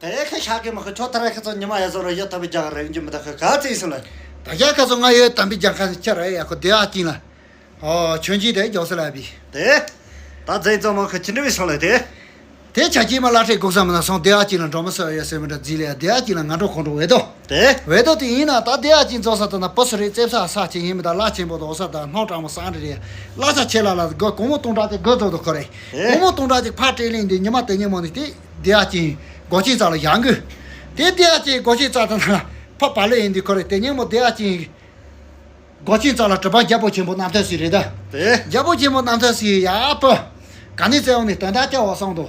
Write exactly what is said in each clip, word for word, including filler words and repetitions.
དེ་ཁ་ཤག་གི་མ་ཁ་ཆོ་ཐ་ར་ཁ་ཚོ་ཉི་མ་ཡ་བཟོ་ར་ཡོད་ཐ་བི་རྒྱ་གར་རེ་འཇུ་མི་ད་ཁ་ག་ཚིག་སོང་ལ། ད་རྒྱ་ཁ་ཚོ་ང་ཡོད་ཐ་བི་རྒྱ་ཁ་ཁྱེད་ར་ཡ་ཁོ་དེ་ཨ་ཅིང་ལ། ཨོ་ཆོན་ཅི་དེ་རྒྱོ་སི་ལ་བི། དེ། ད་རྫས་ཙོ་མ་ཁ་ཅི་འདྲ་བི་སོང་ལ་དེ། དེ་ཆ་ཅི་མ་ལ་ཁྲེ་གུག་ས་མ་ན་སོང་དེ་ཨ་ཅིང་ལ་འགྲོ་མ་སོ་ཡ་སེ་མི་འདྲ་རྫི་ལ་ཡ་དེ་ཨ་ཅིང་ལ་ང་འགྲོ་ཁོང་འགྲོ་བེ་དོ། དེ། བེ་དོ་དེ་ཡིན་ན་ད་དེ་ཨ་ཅིང་ཚོ་ས་ད་ན་པོ་སུ་རེ་རྩེབ་ས་ས་ཆེ་ཡིན་མི་ད་ལ་ཆེན་པོ་དོ་ས་ད་སྣང་དྲང་མོ་སང་རེ་རེ། ལ་ས་ཆེ་ལ་ལ་གོ་གོང་མོ་སྟོང་ཕྲག་དེ་གོ་ཚོ་དོ་ཁོ་རེ། དེ། གོང་མོ་སྟོང་ཕྲག་ཅིག་ཕ་སྤྲེལ་ལེན་དེ་ཉི་མ་དེ་ཉིན་མོ་ནི་དེ། དེ་ཨ་ཅིང་སྒོ་ཆེན་རྩ་ལ་ཡང་གི། དེ་དེ་ཨ་ཅིང་སྒོ་ཆེན་རྩ་དང་ན་ཕ་པ་ལེ་ཡིན་དེ་ཁོ་རེ་དེ་ཉིན་མོ་དེ་ཨ་ཅིང་། སྒོ་ཆེན་རྩ་ལ་གྲུབ་པ་རྒྱལ་པོ་ཆེན་པོ་རྣམ་ཐོས་སྲས་རེད་ད། དེ། རྒྱལ་པོ་ཆེན་པོ་རྣམ་ཐོས་སྲས་ཡ་ཕུ། ག་ནས་བཙལ་བ་ནས་དོན་དག་སྐྱ་བ་སོང་དོ།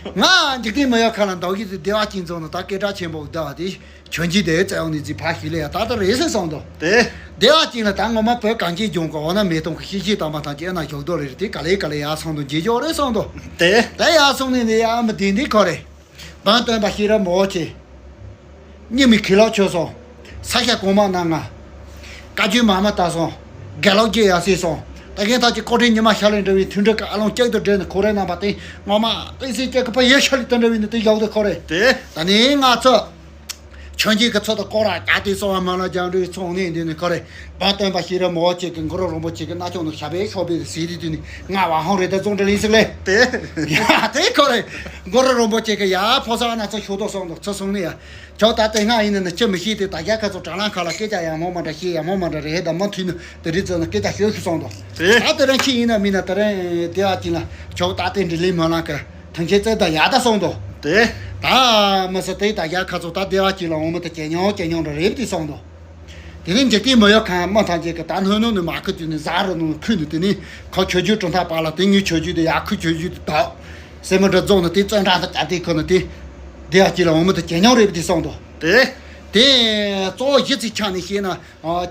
ང་འཇིག་རྟེན་མི་ཡོད་ཁ་ལ་འདའ་གི་དེ་བདེ་བ་ཅན་ཚོ་ནི་ད་སྐད་གྲགས་ཆེན་པོ་བདའ་བ་དེ་ཆོན་ཅི་དེ་བཙལ་བ་ནས་རྫི་ཕ་ཞིག་ལས་ཡ་ད་ལྟ་རེད་ཟེར་སོང་དོ། དེ། བདེ་བ་ཅན་ལ་ད་ངོ་མ་བོད་གངས་ཅན་ལྗོངས་ཀྱི་འོ་ན་མེ་དུང་གི་ཤིང་ཤིང་དམ་པ་དང་སྐྱེ་ན་ཞོག་དོ་རེད་དེ་ག་ལེ་ག་ལེ་ཡ་སོང་དོ་འཇིགས་ཞོག་རེད་སོང་དོ། དེ། དེ་ཡ་སོང་ནས་ནི་ཡ་མི་བདེ་འདི་ཁོ་རེད། བན་སྟོན་པ་ཤེས་རབ་མོ་ཆེ། སྙིང་མི་ཁི་ལོ་ཆོད་སོང་། ས་སྐྱ་གོང་མ་རྣམ་ལྔ། བཀའ་བརྒྱུད་མ་མ་ལྟ་སོང་། དགེ་ལོག་རྒྱུད་ཡ་སྲིད་སོང་། ད་གིན་ཐག་གི་ཀོ་ཁྲིན་ཉི་མ་ཤར་ལས་འདྲ་བའི་མཐུན་སྒྲིལ་གི་ཨ་ལོང་ལྕགས་དུ་འདྲེས་ནས་ཁོ་རའི་རྣམ་པ་དེ་ངོ་མ་ཏི་སི་ལྕགས་ཀྱི་ཕ་ཡེ་ཤ་ལི་དུ་འདྲ་བའི་ནི་དེ་ཡག་དུ་ཁོ་རེད། དེ། ད་ནི་ང་ཚོ། ཆོན་ཅི་གི་ཚོ་དང་ཀོ་ར་རྒྱ་དེ་སོང་བ་མ་ལ་རྒྱང་འགྲོའི་ཚོང་ནས་འདི་ནི་ཁོ་རེད། བན་སྟོན་པ་ཤེས་རབ་མོ་ཆེ་གི་གུ་རུ་རིན་པོ་ཆེ་གི་རྣ་ཅོག་ནང་ཞབས་པད་ཤོག་པའི་ཟིལ་དེ་དུས་ནི་ང་བ་ཧོང་རེད་ད་ཙོང་འདྲ་ལིང་ཟིག་ལས། དེ། ཡ་དེ་ཁོ་རེད། གུ་རུ་རིན་པོ་ཆེ་གི་ཡ་ཕོ་སང་ན་ཚོ་ཤོག་དོ་སོང་དོ་ཚོ་སོང་ནི་ཡ། ཁྱོད་ད་དེ་སྔ་ཡིན་ན་ནི་ཅི་མི་ཤེས་དེ་ད་རྒྱ་ཁ་ཚོ་དྲ་ལང་ཁ་ལ་སྐད་ཆ་ཡ་མོ་མ་འདྲ་ཤེས་ཡ་མོ་མ་འདྲ་རེད་ད་མ་མཐུན་ནི་དེ་རིགས་ཚོ་ནི་སྐད་ཆ་ཤོད་ཤི་སོང་དོ། དེ། ད་དེ་རིང་ཁྱི་ཡིན་ན་མིན་ན་དེ་རིང་དེ་བ་ཅིན་ལ་ཁྱོད་ད་དེ་འདྲི་ལིང་མ་ལང་གི་ཐང་ཆེ་ཙེ་ད་ཡ་ད་སོང་དོ། དེ། ད་མི་སི་དེ་ད་རྒྱ་ཁ་ཚོ་ད་དེ་བ་ཅིན་ལ་འོ་མི་ད་ཇེ་ཉུང་ཇེ་ཉུང་འདྲ་རེད་དེ་སོང་དོ། དེ་ནས་འཇིག་རྟེན་མི་ཡོད་ཁང་མི་ཐམས་ཅད་ཀྱི་ད་སྣོད་སྣོད་ནས་མ་ཁུ་དུས་ནས་ཟ་རུ་ནང་ཁུ་ནས་དེ་ནས་ཁོ་ཆོས་རྒྱུད་གྲུབ་མཐའ་པ་ལ་དེ་ངའི་ཆོས་རྒྱུད་དེ་ཡག་ཁུ་ཆོས་རྒྱུད་དེ་དག་སེ་མོ་འདྲ་རྫོགས་ནས་དེ་བཙོན་ཁང་དུ་བསྐྱལ་དེ་ཁོ་ནས་དེ་དེ་ཡག་ཅིག་ལ་འོ་མི་དེ་ཇེ་ཉུང་རེད་དེ་སོང་དོ། དེ། དེ་གཙོ་བོ་གཞི་ཚིག་ཆ་ནས་བཤད་ན་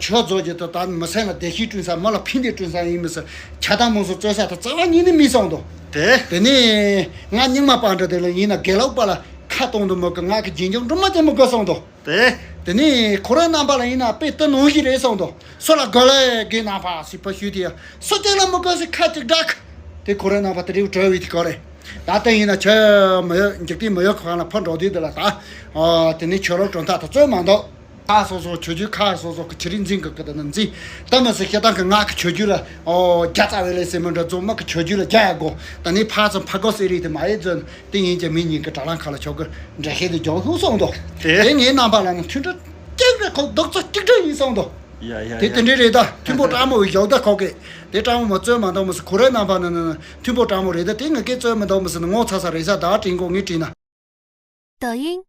ཆོས་རྫོགས་རྒྱུ་དེ་ད་མི་སེམས་ལ་བདེ་སྐྱིད་བསྐྲུན་ས་མི་ལ་ཕན་བདེ་བསྐྲུན་ས་ཡིན་མི་སྲིད་ཆགས་སྡང་རྨོངས་གསུམ་རྩོད་ས་དེ་རྩ་བ་ཉིད་ནས་མི་སོང་དོ། དེ། དེ་ནས་ང་རྙིང་མ་པ་འདྲ་དེ་ལ་ཡིན་ན་དགེ་ལུགས་པ་ལ་ཁ་གཏོང་དུ་མི་དགོས་ང་གི་རྗེས་འཇུག་འགྲོ་མ་ཅན་མི་དགོས་སོང་དོ། དེ། དེ་ནས་ཁོ་རང་རྣམ་པ་ལ་ཡིན་ན་དཔེ་དེ་ནང་བཞིན་རེད་སོང་དོ། སུ་ལ་དགོས་ལས་དགེ་རྣམ་པ་སྲིད་པ་ཞུས་དེ་ཡ། སུ་གཅིག་ལ་མི་དགོས་སྲིད་ཁ་གཅིག་བསྒྲགས། དེ་ཁོ་རང་རྣམ་པ་དེ་རིགས་གྲོལ་བའི་དེ་གོ་རེད། ད་ལྟ་ཡིན་ན་ཆོས་མི་ཡོད་འཇིག་རྟེན་མི་ཡོད་ཁང་ལ་ཕར་འགྲོ་དུས་དེ་ལ་ད། ཨོ་དེ་ནས་ཆོས་ལུགས་གྲུབ་མཐའ་དེ་རྩོད་མ་འདུག་ཁ་སོ་སོ་ཆོས་རྒྱུད་ཁ་སོ་སོ་གི་ཆི་རིག་འཛིན་གི་གི་དེ་ནི་འཛིན། ད་མི་སྲིད་ཤེས་སྟངས་གི་ང་གི་ཆོས་རྒྱུད་ལ་ཨོ་རྒྱ་རྩ་བའི་ལས་སེ་མི་འདྲ་རྫོང་མི་གི་ཆོས་རྒྱུད་ལ་རྒྱ་ཡ་དགོ། ད་ནི་ཕར་ཙམ་ཕ་གོ་སེ་རིག་དེ་མ་ཡེ་རྫོན། དེ་ཡིན་གྱི་མི་ཉིད་ཀྱི་དྲ་ལམ་ཁ་ལ་ཆོག་གི་འགྲེལ་བཤད་དེ་རྒྱག་ཤུགས་སོང་དོ། དེ། དེ་ངའི་རྣམ་པ་ལ་ནི་མཐུན་སྒྲིལ་གཅིག་རེ་ཁོ་རྡོག་རྩ་གཅིག་སྒྲིལ་ཡིན་སོང་དོ། ཡ་ཡ་དེ་ཡ། དེ་འདྲའི་རེད་ད་མཐུན་པོ་དྲང་མོ་བཞག་ད་ཁོག་གི། དེ་དྲང་མོ་མ་རྩོད་མ་འདུག་མི་སྲིད་ཁོ་རའི་རྣམ་པ་ནི་ནི་མཐུན་པོ་དྲང་མོ་རེད་ད་དེ་ངས་སྐད་རྩོད་མི་འདུག་མི་སྲིད་ནི་ངོ་ཚ་ས་རེད་ས་ད་དྲན་གོ་ངས་དྲན་ན། 抖音